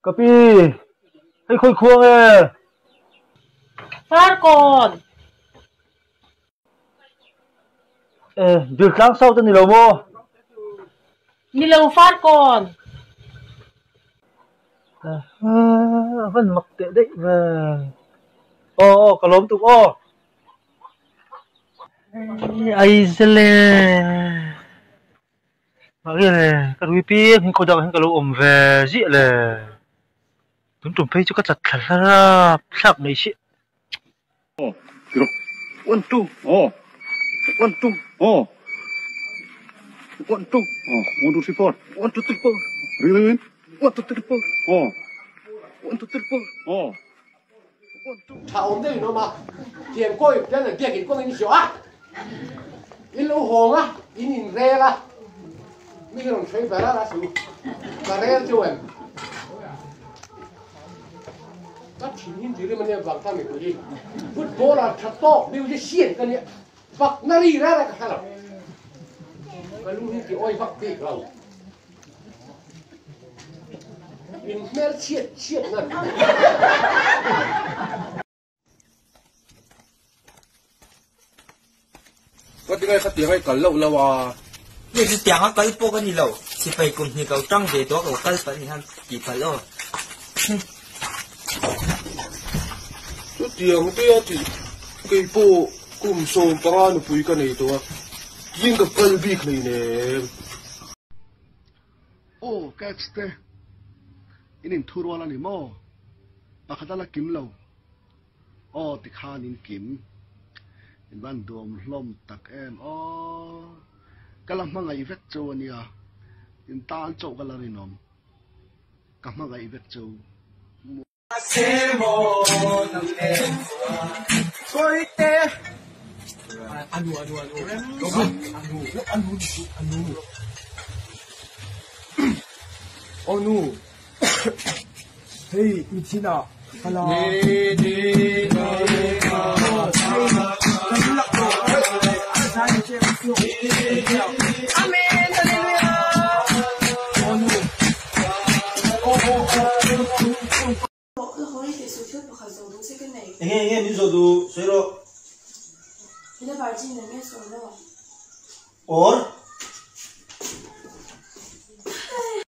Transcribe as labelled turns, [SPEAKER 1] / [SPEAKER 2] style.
[SPEAKER 1] Ka pi, hei khawi khuang e.
[SPEAKER 2] Farkawn.
[SPEAKER 1] E, Diltlang South a ni lo maw?
[SPEAKER 2] Ni lo Farkawn.
[SPEAKER 1] A van mak teh daih ve. Aw aw ka lawm tuk aw. Aizele. Mahni le ka rui piang hi khaw dangah hian ka lo awm ve ziah le tun tum phei chu ka chat thla hlar a thlak mai si.
[SPEAKER 3] Aw tiro one two aw one two aw one two aw one two three four one two three four ring ring ring one two three four aw one two three four aw one two
[SPEAKER 4] Tha awm deuh in awm a, thian kawi pian leh biakin kawng in zawh a, in lo hawng a, in inrel a, mi hi rawn sawi ber a su, ka rel chu em? Ka thin hin ti rim ania vang ta mipui hi, footballer tha tawk musician ka nia, fakna ri reng reng ka hre lo, ka lung hi ti awi vak bik lo. In hmel chhiat chhiat na.
[SPEAKER 3] Ka ti ngai khatiang ai kal loh lo a.
[SPEAKER 5] Nge chutiang a kal pawh ka ni lo, sipai kum hnih ko tang ve tawh a ko kal palh ni khan tih palh aw.
[SPEAKER 3] Chutiang te a tih keipawh kum 15 nupui ka nei tawh a, tiin ka kal bik hleinem.
[SPEAKER 6] Aw Cats te in inthurual a ni maw? Pakhat a la kim lo. Aw tikhan in kim. In van duam hlawm tak em aw. Ka la hmangaih vek cheu a nia. In tan chauh ka la rinawm. Ka hmangaih vek cheu.
[SPEAKER 1] Enge enge min zawh duh sawi rawh. Or.